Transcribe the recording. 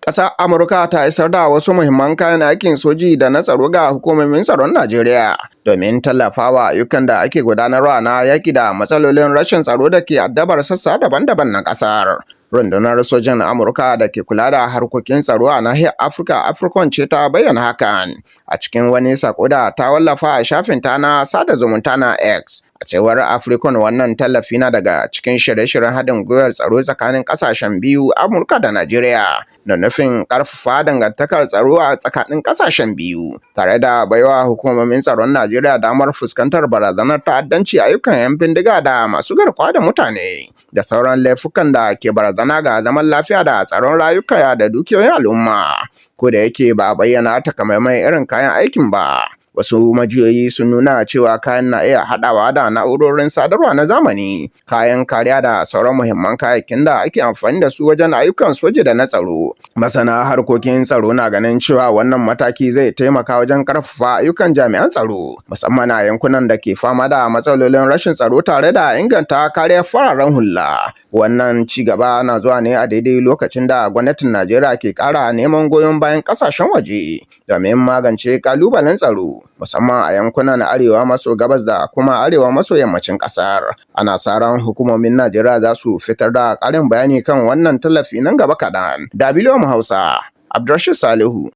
Ƙasar Amurka ta isar da wasu muhimman kayan aikin soji da na tsaro ga hukumomin tsaron Najeriya domin tallafawa ayyukan da ake gudanarwa na yaƙi da matsalolin rashin tsaro da ke addabar sassa daban-daban na ƙasar. Rundunar Sojin Amurka da ke kula da harkokin tsaro a nahiyar Afirka, AFRICOM, ce ta bayyana hakan a cikin wani saƙo da ta wallafa a shafinta na sada zumunta na X. A cewar AFRICOM, wannan tallafi na daga cikin shirye-shiryen haɗin gwiwar tsaro tsakanin ƙasashen biyu, Amurka da Najeriya, da nufin ƙarfafa dangantakar tsaro a tsakanin ƙasashen biyu, tare da baiwa hukumomin tsaron Najeriya damar fuskantar barazanar ta'addanci, ayyukan 'yan bindiga da masu garkuwa da mutane, da sauran laifukan da ke barazana ga zaman lafiya da tsaron rayuka da dukiyoyin al'umma. Ko da yake ba a bayyana takamaiman irin kayan aikin ba, wasu majiyoyi sun nuna cewa kayan na iya haɗawa da na'urorin sadarwa na zamani, kayan kariya da sauran muhimman kayayyakin da ake amfani da su wajen ayyukan soji da na tsaro. Masana harkokin tsaro na ganin cewa wannan mataki zai taimaka wajen ƙarfafa ayyukan jami'an tsaro, musamman a yankunan da ke fama da matsalolin rashin tsaro, tare da inganta kariyar fararen hula. Wannan ci gaba na zuwa ne a daidai lokacin da gwamnatin Najeriya ke ƙara neman goyon bayan ƙasashen waje domin magance ƙalubalen tsaro, musamman a yankunan arewa maso gabas da kuma arewa maso yammacin ƙasar. Ana sa ran hukumomin Najeriya za su fitar da ƙarin bayani kan wannan tallafi nan gaba kaɗan. DW Hausa, Abdulrashid Salihu.